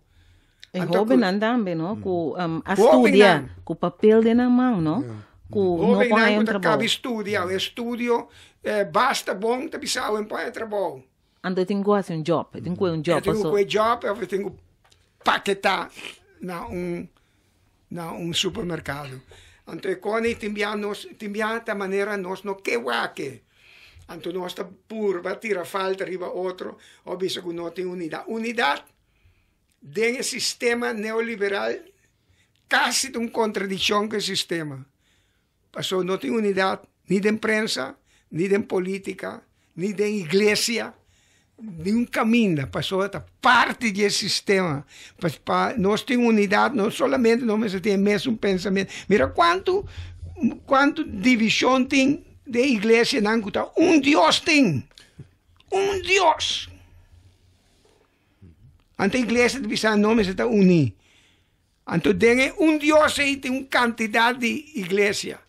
E hobennan tambe, no? Ku a studia, ku papel den nan man, no? Ku no por haña un trabou. Hobennan ku ta kabi studia, e estudio basta bon ta bisa awe por haña trabou. Anto e tin ku hasi un job, e tin ku un job. E tin ku kue job of e tin ku paketá na un na un supermerkado. Anto e koni tin bia nos tin bia ta manera nos no ke wak. Anto nos ta purba tira falta riba otro of bisa ku no tin unidat. Unidat Den e sistema neoliberal kasi ta un kontradikshon ku e sistema. Pasobra no tin unidat ni den prensa, ni den politika, ni den iglesia, niun kaminda pasobra ta parti di e sistema. Pa nos tin unidat no solamente nos mester tin e mesun pensamentu. Mira kuantu kuantu divishon tin den iglesianan ku ta un Dios tin, un Dios. Anto iglesia ta bisa no mester ta uní. Anto den e un Dios ei tin un kantidat di iglesia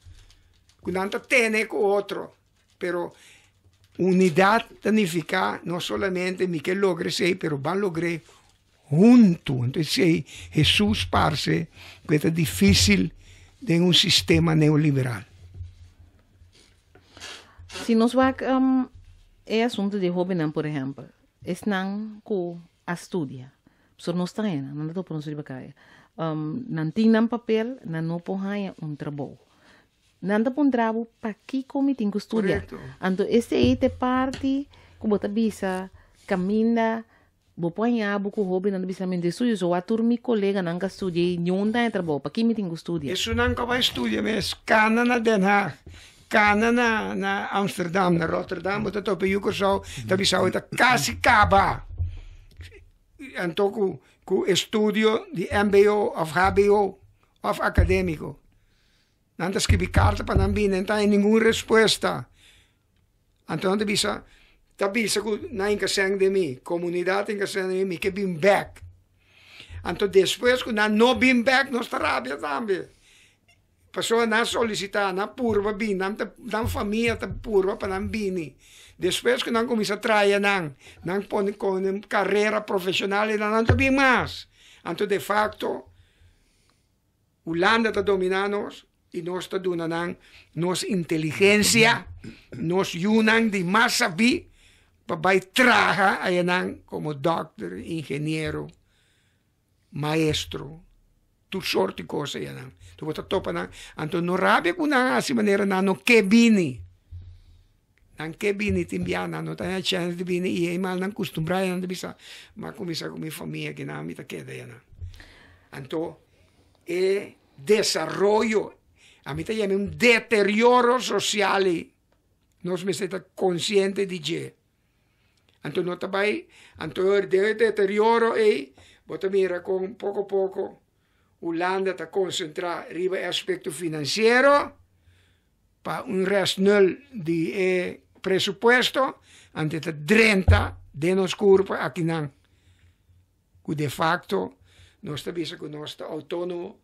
ku nan ta tene ku otro. Pero unidat ta nifiká no solamente mi ke logra esei pero ban logr'é huntu. Anto esei Hesus parse ku e ta difísil den un sistema neoliberal. Si nos wak e asuntu di hóbennan por ehèmpel. Esnan ku a studia. Pasobra nos ta hena, nan ta topa nos riba kaya. Nan tin nan papel, nan no por haña un trabou. Nan ta puntra bo, Pakiko mi tin ku studia? Anto esei ta e parti ku bo ta bisa kaminda bo por haña bo ku hóbennan ta bisa, Mi no ta studia, so wak tur mi koleganan ka studia i niun ta haña trabou, paki mi tin ku studia? Esunnan ku a bai studia mes kana na Den Haag, Kana na na Amsterdam, na Rotterdam, bo ta topa yu Kòrsou, ta bisa bo ta kasi kaba. Anto ku ku estudio di mbo òf hbo òf akadémiko. Nan ta skibi karta pa nan bini, nan ta haña ningun respuesta. Anto nan ta bisa, ta bisa ku nan hinka sèn den mi, komunidat hinka sèn den mi, mi ke bin bèk. Anto despues ku nan no bin bèk, nos ta rabia tambe. Pasobra nan solisitá, nan purba bini, nan ta, nan famia ta purba pa nan bini. Despues ku nan kuminsá traha nan, nan pone kone karera profeshonal i nan ta bin mas. Anto de fakto Hulanda ta dominá nos i nos ta duna nan nos inteligensia, nos yunan di mas sabí pa bai traha ayanan komo dòkter, ingeniero. Maestro, tur sorto di kos einan. Anto bo ta topa nan, anto no rabia ku nan hasi manera nan no ke bini. Nan ke bini tin bia nan no ta haña chèns di bini i ei mal nan kustumbrá nan ta bisa m'a kuminsá ku mi famia kinan mi ta keda einan. Anto e desaroyo, ami ta yama un deterioro sosial ei, nos mester ta konsiente di dje. Anto no ta bai, anto den e deterioro ei bo ta mira kon poko poko Hulanda ta konsentrá riba e aspekto finansiero pa un rest nul di e presupuesto, anto e ta drenta den nos kurpa akinan ku de fakto nos ta bisa ku nos ta outónomo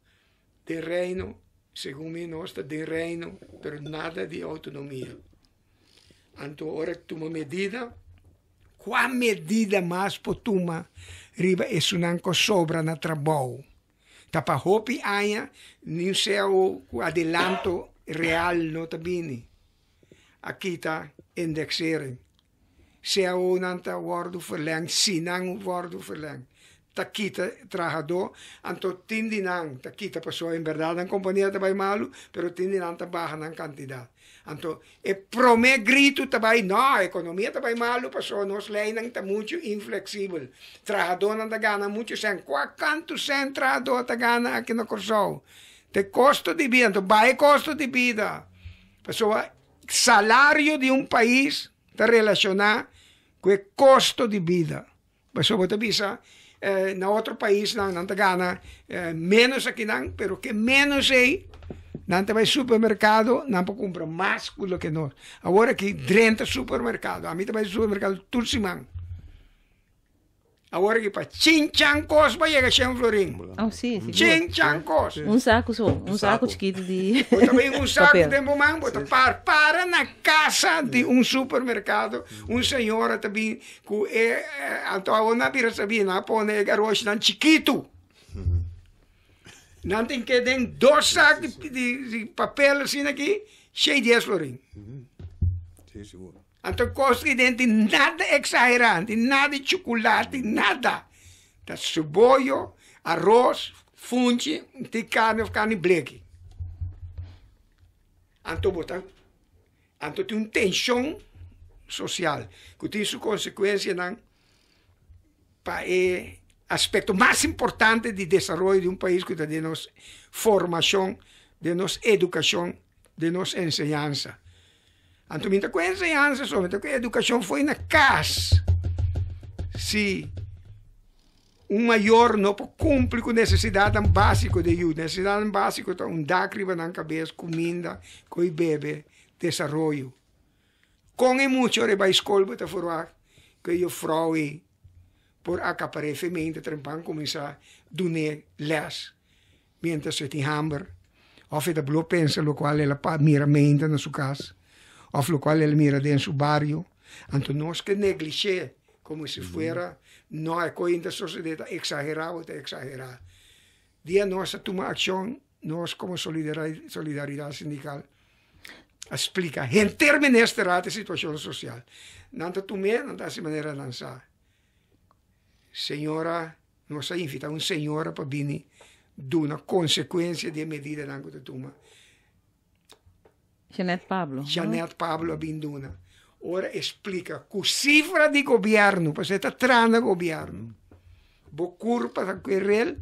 den Reino, segun mi nos ta den Reino pero nada di outonomia. Anto ora tuma medida, kua medida mas por tuma riba esunnan ku sobra na trabou? Ta pa hopi aña ni un cao ku adelanto real no ta bini. A kita indexering. Caonan ta wòrdu verlèng si nan wòrdu verlèng. Ta kita trahadó, anto tin di nan ta kita pasobra en bèrdat nan kompania ta bai malu, pero tin di nan ta baha nan kantidat. Anto e promé gritu ta bai, nò, ekonomia ta bai malu pasobra nos leinan ta muchu infleksibel. Trahadónan ta gana muchu sèn. Kua kantu sèn trahadó ta gana aki na Kòrsou? Ta e kosto di bida, anto baha e kosto di bida pasobra Salario di un pais ta relashoná ku e kosto di bida. Pasobra bo ta bisa na otro paisnan nan ta gana ménos akinan, pero ke ménos ei nan ta bai supermerkado nan por kumpra mas ku loke nos. Awor aki drenta supermerkado, ami ta bai supermerkado tur siman. Awor aki pa chinchan kos pa yega shen florin. Oh, sí, sigur. Chinchan kos. Un saku so, un saku chikitu di Bo ta bin un saku papel. den bo man, bo ta par para na kasa di un supermerkado, un señora ta bin ku e anto awor nan a bira sabí, nan a pone e garoshinan chikitu. Nan tin ke den dos sak di di di papel asina aki, shei dies florin. Sí, sigur. Anto kos ki den tin nada eksaherá, tin nada di chukulati, nada. Ta suboyo, aros, funchi, un tin karni òf karni bleki. Anto bo ta, anto tin un tenshon sosial ku tin su konsekuensianan pa e aspekto mas importante di desaroyo di un pais ku ta den nos formashon, den nos edukashon, den nos enseñansa. Anto mi ta ku enseñansa so, mi ta ku edukashon fo'i na kas. Si un mayor no por kumpli ku nesesidatnan básiko di e yu, nesesidatnan básiko ta un dak riba nan kabes, kuminda, ko'i bebe, desaroyo. Kon e mucha ora e bai skol bo ta forwagt ku e yufrou ei por akapar'é femente trempan kuminsá dun'é lès mientras e tin hamber òf e ta blo pensa lokual el a mira meinta na su kas òf lokual el a mira den su bario. Anto nos ke neglish'é komo si fuera no e koin ta sosodé ta eksaherá bo ta eksaherá. Dia nos a tuma akshon nos komo Solidaridat Sindikal a splika henter ministerat e situashon sosial. Nan ta tum'é nan ta hasi manera nan sa. Señora Nos a invita un señora pa bini duna consecuencia di e medidanan cu ta tuma. Jeanette Pablo. Jeanette Pablo a bin duna. Ora e splica cu cifra di gobierno, pasobra e ta traha na gobierno. Bo curpa ta querel,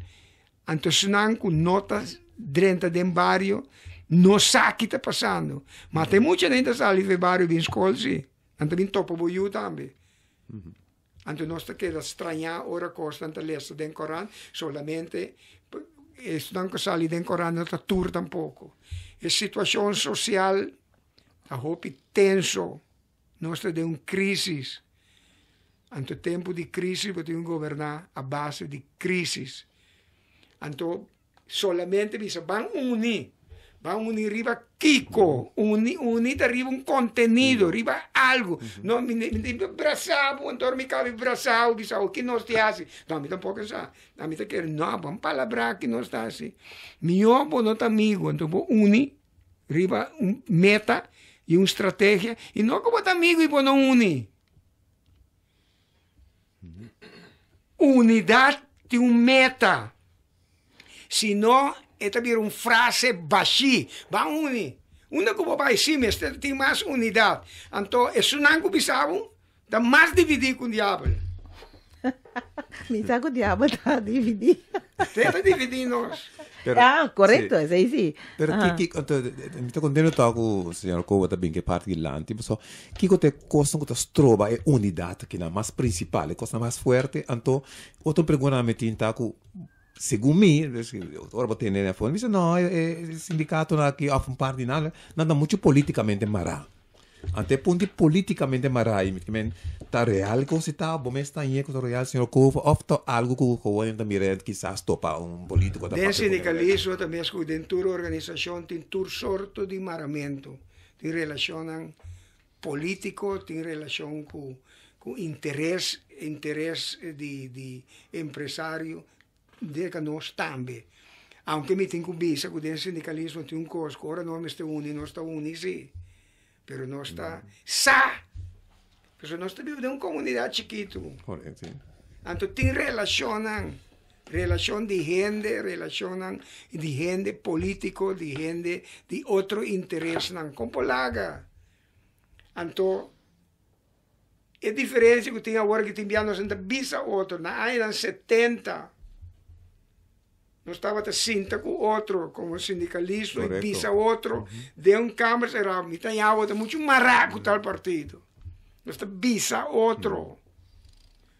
anto esnan cu no ta drenta den bario no sa ki ta pasando. Ma ta e muchanan ta sali for e bario bin scol si. Nan ta bin topa bo yu tambe. Anto nos ta keda strañá ora kosnan ta lesa den Koran, solamente esnan ku sali den Koran no ta tur tampoko. E situashon sosial ta hopi tenso, nos ta den un krísis. Anto tempu di krísis bo tin ku goberná a base di krísis. Anto Solamente bisa ban uni, ban uni riba kiko, uni uni ta riba un kontenido, riba algu. No mi mi tin ku brasa bo anto mi kabi brasa bo bisa bo ki nos tin hasi. No mi tampoko sa, ami ta kere no ban palabrá ki nos ta hasi. Mihó bo no ta amigu anto bo uni riba un meta i un strategia i no ku bo ta amigu i bo no uni. Unidat tin un meta. Si no, e ta bira un frase bashí. Ban uni. Unda ku bo bai? Sí, mester tin mas unidat. Anto esunnan ku bisa bo ta mas dividí ku un diabel. Mi sa ku diabel ta dividí. Te ta dividí nos. Pero, ah, korekto, sí. esei sí. Pero Aha. ki, ki, anto, mi ta kontento tòg ku señor Cova ta bin ku e parti dilanti, pasobra kiko ta e kosnan ku ta stroba e unidat akinan mas prinsipal, e kosnan mas fuerte? Anto, otro pregunta mi tin ta ku segun mi, ora bo tende den afó, mi bisa no, e sindikatonan aki òf un parti di nan, nan ta muchu politikamente mará. Anto e punto di politikamente mará ei, mi ta men, ta real ku si ta, bo mes ta hañ'é ku ta real, señor Cova, òf ta algu ku gewoon ta mira kisas topa un polítiko ta Den papia ku sindikalismo ta mes ku den tur organisashon tin tur sorto di maramentu, tin relashonnan polítiko, tin relashon ku ku interes, interes di di empresario, Deka nos tambe. Aunke mi tin ku bisa ku den sindikalismo tin un kos ku ora nos mester uni nos ta uni si, pero nos ta sa, pasobra nos ta biba den un komunidat chikitu. Anto tin relashonnan, relashon di hende, relashonnan di hende polítiko, di hende di otro interesnan, kon por laga? Anto. E diferencia cu tin awor cu tin bia nos no ta bisa otro. Na añanan 70 nos tabata sinta cu otro como sindicalismo y bisa otro den un kamer cerrado. Mi ta ña awor ta mucho mara cu tal partido. Nos ta bisa otro.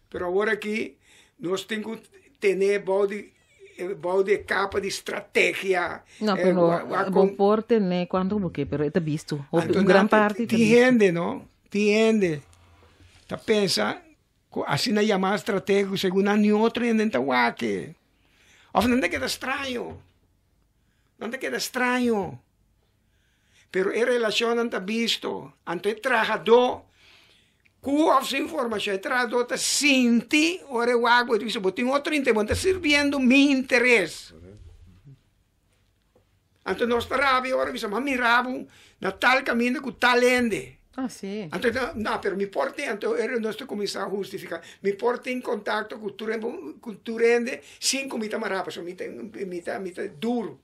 Pero awor aki nos tin cu tene bao di bao di e capa di strategia. No, pero bo por tene cuanto bo ke, pero e ta bisto. Hopi, un gran parti ta Tin bisto. hende, no? Tin hende ta pensa ku asina yamá stratego segun nan ni otro hende ta wak. Òf nan ta keda straño. Nan ta keda straño. Pero e relashonnan ta bisto. Anto e trahadó ku òf sin formashon, e trahadó ta sinti ora e wak bo, e ta bisa bo tin otro interes, bo no ta sirbiendo mi interes. Anto nos ta rabia ora bisa, m'a mira bo na tal kaminda ku tal hende. Ah, sí. Anto no, pero mi por tin, anto ora nos ta kuminsá hustifiká, mi por tin kontakto ku tur ku tur hende sin ku mi ta mará, pasobra mi ta mi ta mi ta duru.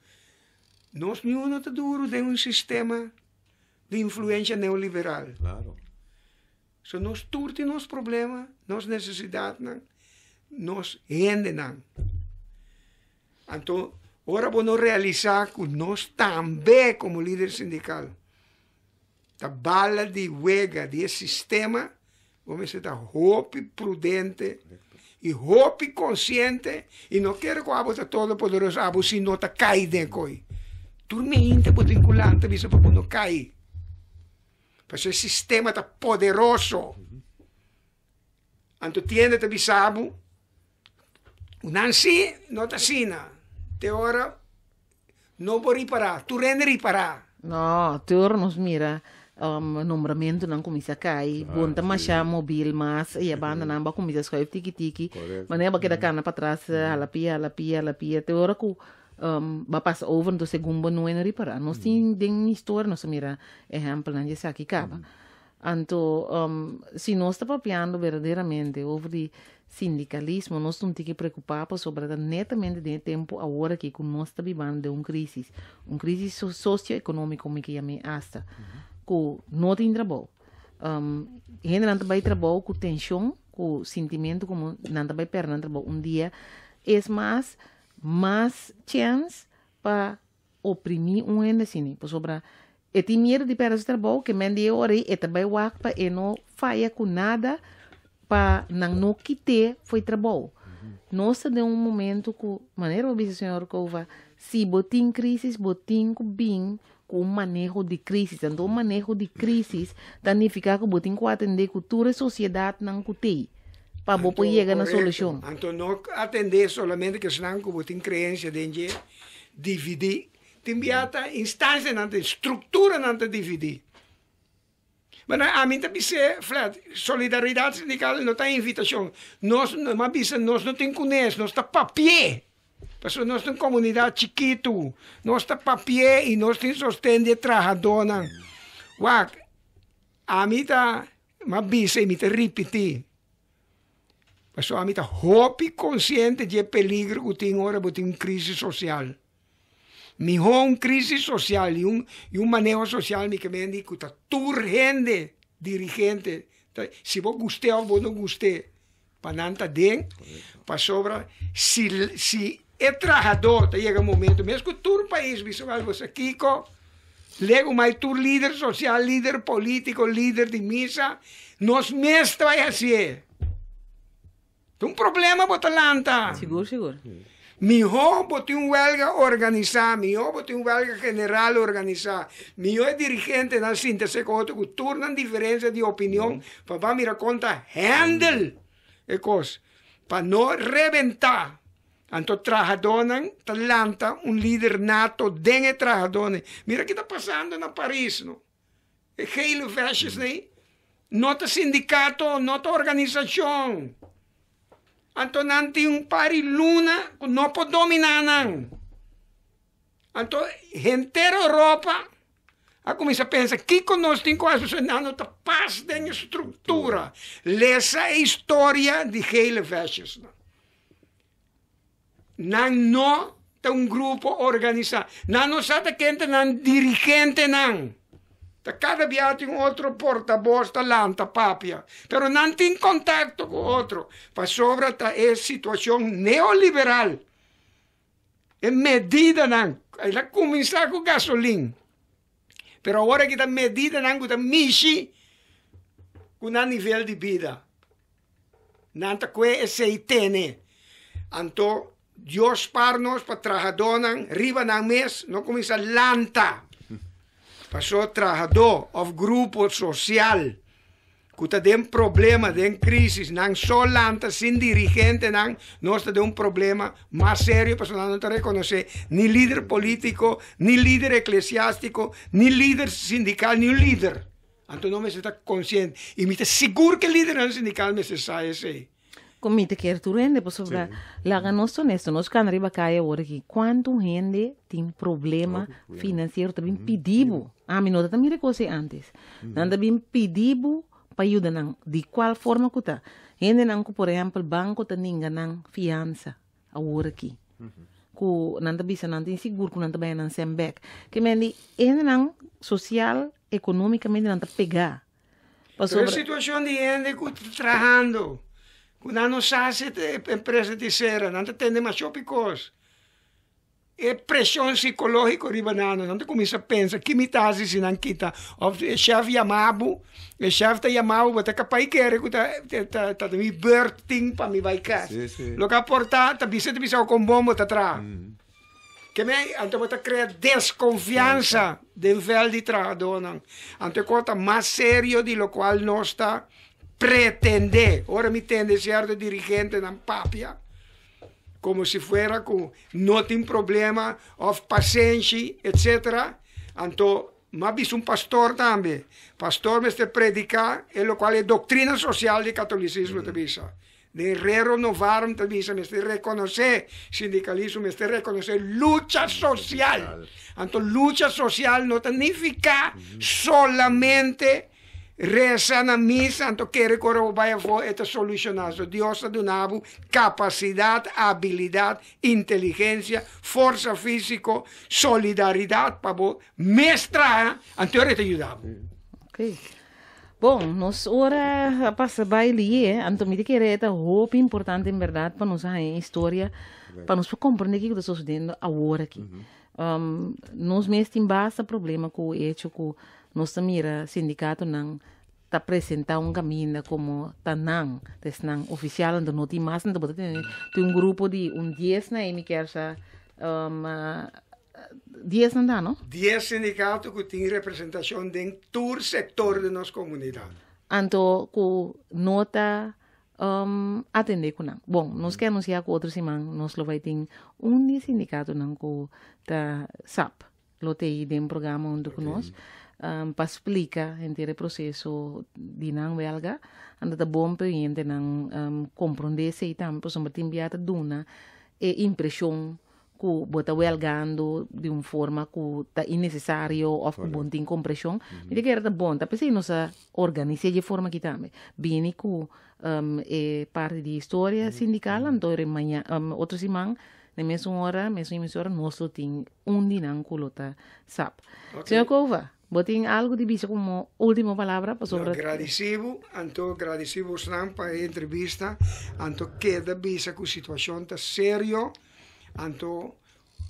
Nos niun no ta duru den un sistema di influensha neoliberal. Claro. So nos tur tin nos problema, nos nesesidatnan, nos hendenan. Anto, ora bo no realisá ku nos tambe komo lider sindikal ta bala di wega di e sistema, bo mester ta hopi prudente i hopi konsiente i no kere ku abo ta todopoderoso, abo si no ta kai den koi. Tur mente bo tin ku lanta bisa pa bo no kai. Pasobra e sistema ta poderoso. Anto tiende ta bisa bo, nan si no ta asina, te ora no por ripará, tur hende ripará. No, te ora nos mira nombramentunan kuminsá kai, bo no ta masha mobil mas, i e bandanan bo a kuminsá schuif tiki tiki, manera bo a keda kana patras hala pia, hala pia, hala pia, te ora ku bo a pasa over, enton segun bo no hende ripará. Nos tin den historia nos a mira ehèmpelnan di esaki kaba. Anto, si nos ta papiando berdaderamente over di sindikalismo, nos ta un tiki preokupá pasobra ta netamente den e tempu awor aki ku nos ta bibando den un krísis, un krísis sosioekonómiko mi ke yam'é asta, ku no tin trabou. Hendenan ta bai trabou ku tenshon, ku sintimentu komo nan ta bai pèrdè nan trabou un dia. Es mas, mas chèns pa oprimí un hende asina, pasobra e tin miedu di pèrdè su trabou, ke men di e ora ei e ta bai wak pa e no faya ku nada pa nan no kit'é fo'i trabou. Nos ta den un momento ku, manera bo bisa señor Cova, si bo tin krísis bo tin ku bin ku un maneho di krísis, anto un maneho di krísis ta nifiká ku bo tin ku atendé ku tur e sosiedatnan ku t'ei pa bo por yega na solushon. Anto no atendé solamente kesnan ku bo tin kreensia den dje, dividí. Tin bia ta instansianan ta, strukturanan ta dividí. Bueno, ami ta bis'é flat, solidaridat sindikal no ta invitashon. Nos, mi a bisa, nos no tin kunes, nos ta papi'é. Pasobra nos ta un komunidat chikitu. Nos ta papi'é i nos tin sosten di e trahadónan. Wak, ami ta, mi a bisa i mi ta ripití. Pasobra ami ta hopi konsiente di e peligro ku tin ora bo tin un krisis sosial. Mihó un krisis sosial i un i un maneho sosial mi ke men di ku ta tur hende dirigente ta si bo gust'é òf bo no gust'é pa nan ta den pasobra si si e trahadó ta yega un momento mes ku tur pais bisa wèl bo sa kiko legu mai tur lider sosial lider polítiko lider di misa nos mes ta bai hasié. Ta un problema bo ta lanta. Sigur, sigur. Mihó bo tin un wèlga organisá, mihó bo tin un wèlga general organisá, mihó e dirigentenan sinta seka otro ku tur nan diferensia di opinion pa ban mira kon ta handle e kos pa no rebentá. Anto trahadónan ta lanta un lider nato den e trahadónan. Mira ki ta pasando na Paris no. E gele vestjes nei no ta sindikato, no ta organisashon. Anto nan tin un par di luna ku no por dominá nan. Anto henter Europa a kuminsá pensa kiko nos tin ku hasi pasobra nan no ta pas den e struktura. Lesa e historia di gele vestjes nan. Nan no ta un grupo organisá. Nan no sa ta ken ta nan dirigentenan. Ta kada bia tin un otro portabos ta lanta papia. Pero nan tin kontakto ku otro pasobra ta e situashon neoliberal. E medidanan, el a kuminsá ku gasolin, pero awor aki ta medidanan ku ta mishi ku nan nivel di bida. Nan ta kue esei tene. Anto Dios spar nos pa trahadónan riba nan mes no kuminsá lanta. Paso trahadó òf grupo sosial ku ta den problema, den krísis, nan so lanta sin dirigentenan, nos ta den un problema mas serio pasobra nan no ta rekonosé ni lider polítiko, ni lider eklesiástiko, ni lider sindikal, ni un lider. Anto no mester ta konsiente. I mi ta sigur ku e lidernan sindikal mester sa esei. Kon mi ta kier tur hende pasobra laga nos ta honesto, nos kana riba kaya awor aki, kuantu hende tin problema finansiero ta bin pidi bo. Ami no ta mira e kos ei antes. Nan ta bin pidi bo pa yuda nan di kual forma ku ta. Hendenan ku por ehèmpel banko ta ninga nan fiansa awor aki. Ku nan ta bisa nan ta insigur ku nan ta bai nan sèn bèk. Ke men di hendenan sosial Economicamente nan ta pega. Pasobra. Pero e situacion di hende cu ta trahando, cu nan no sa si e empresa tin cera, nan ta tende masho picos. E presion psicologico riba nan, nan ta cuminsa pensa ki mi ta haci si nan kita of e chef yama bo, e chef ta yama bo, bo ta capaz kere cu ta ta mi beurt tin pa mi bay cas. Loke a porta ta bisa ta bisa con bon bo ta traha. Ke mei anto bo ta krea deskonfiansa den vèlt di trahadónan. Anto e kos ta mas serio di lokual nos ta pretendé. Ora mi tende sierto dirigentenan papia komo si fuera ku no tin problema òf pasenshi etsetera, anto m'a bisa un pastor tambe. Pastor mester prediká e lokual e doktrina sosial di katolisismo ta bisa. Den Rerum Novarum ta bisa mester rekonosé sindikalismo, mester rekonosé lucha sosial. Anto lucha sosial no ta nifiká solamente resa na misa anto kere ku ora bo bai afó e ta solushoná. So Dios ta duna bo kapasidat, abilidat, inteligensia, forsa físiko, solidaridat pa bo mes traha, anto ora e ta yuda bo. Bon, nos ora a pasa bai lié, anto mi ta kere e ta hopi importante en berdad pa nos a haña historia, pa nos por comprende kiko ta sucediendo awor aki. Nos mes tin basta problema ku e hecho ku nos ta mira sindikatonan ta presenta un kaminda komo ta nan, ta esnan ofisial, anto no tin mas, anto bo ta tene tin un grupo di un dies na ei mi kier sa Dies nan ta, no? Dies sindikato ku tin representashon den tur sektor di nos komunidat. Anto ku no ta atendé ku nan. Bon, nos ke anunsiá ku otro siman nos lo bai tin un di e sindikatonan ku ta sap lo ta ei den programa huntu ku nos pa splika henter e proseso di nan wèlga. Anto ta bon pa e hendenan komprondé esei tambe pasobra tin bia ta duna e impreshon. ku bo ta welgando di un forma ku ta innesesario òf ku bo no tin kompreshon. Mi ta kere ta bon, ta p'esei nos a organis'é dje forma aki tambe. Bini ku e parti di historia sindikal, anto maña otro siman na e mesun ora, mesun emisora nos lo tin un di nan ku lo ta sap. Señor Cova, bo tin algu di bisa komo último palabra pasobra. No, gradisí bo, anto gradisí bosnan pa e entrevista, anto keda bisa ku situashon ta serio, anto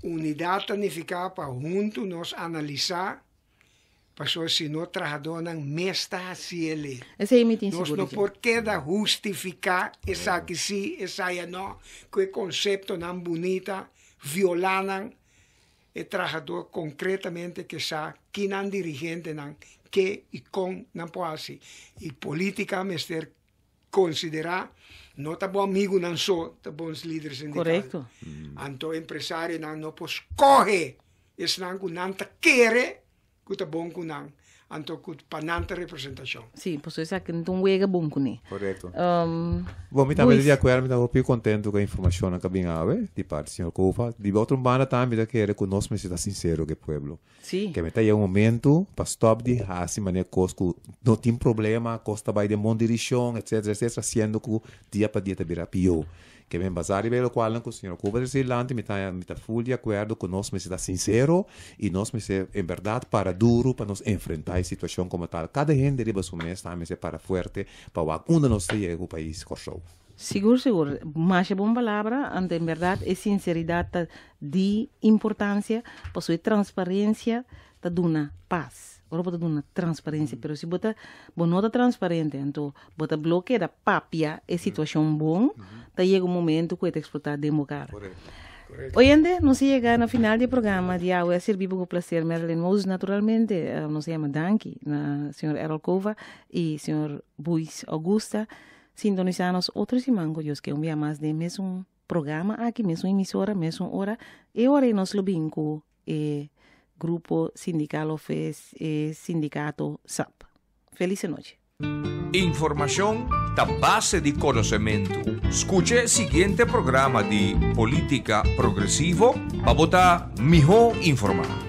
unidat ta nifiká pa huntu nos analisá, pasobra si no trahadónan mes ta hasi el'e. Esei mi tin Nos sigur no di dje. por keda hustifiká esaki sí, esaya no, ku e konseptonan bunita, violá nan. E trahadó konkretamente ke sa ki nan dirigentenan ke i kon nan por hasi. I polítika mester konsiderá no ta bo amigunan so ta bon lider sindikal. Korekto. Anto empresarionan no por skohe esnan ku nan ta kere ku ta bon ku nan, anto ku pa nan ta representashon. Sí, pasobra esaki no ta un wega bon kuné. Korekto. Bon, mi tambe ta di akuerdo, mi ta hopi kontentu ku e informashonnan ku a bin awe di parti señor Cova. Di otro banda tambe mi ta kere ku nos mester ta sinsero ku e pueblo. Sí. Ke mi ta yega un momento pa stop di hasi manera kos ku no tin problema, kos ta bai den bon dirishon, etcetera, etcetera, siendo ku dia pa dia ta bira pió. Ke mi basá riba e lokualnan ku señor Cooper a disi lanti, mi ta mi ta ful di akuerdo ku nos mester ta sinsero i nos mester en bèrdat para duru pa nos enfrentá e situashon komo tal. Kada hende riba su mes tambe mester para fuerte pa wak unda nos ta yega ku pais Kòrsou. Sigur sigur, masha bon palabra, anto en bèrdat e sinseridat ta di importansia, pasobra e transparensia ta duna pas. Ora bo ta duna transparensia, pero si bo ta bo no ta transparente, anto bo ta blo keda papia e situashon bon, ta yega un momento ku e ta eksplotá den bo kara. Oyente, nos a yega na final di e programa di awe. A sirbi bo ku plaser Marilyn Moses. Naturalmente, nos a yama danki na señor Errol Cova i señor Buis Augusta. Sintonisá nos otro siman ku Dios ke un bia mas den mesun programa aki, mesun emisora, mesun ora. E ora ei nos lo bin ku e grupo sindikal òf e sindikato sap. Felis anochi. Informashon ta base di konosementu. Skucha e siguiente programa di Polítika Progresivo pa bo ta mihó informá.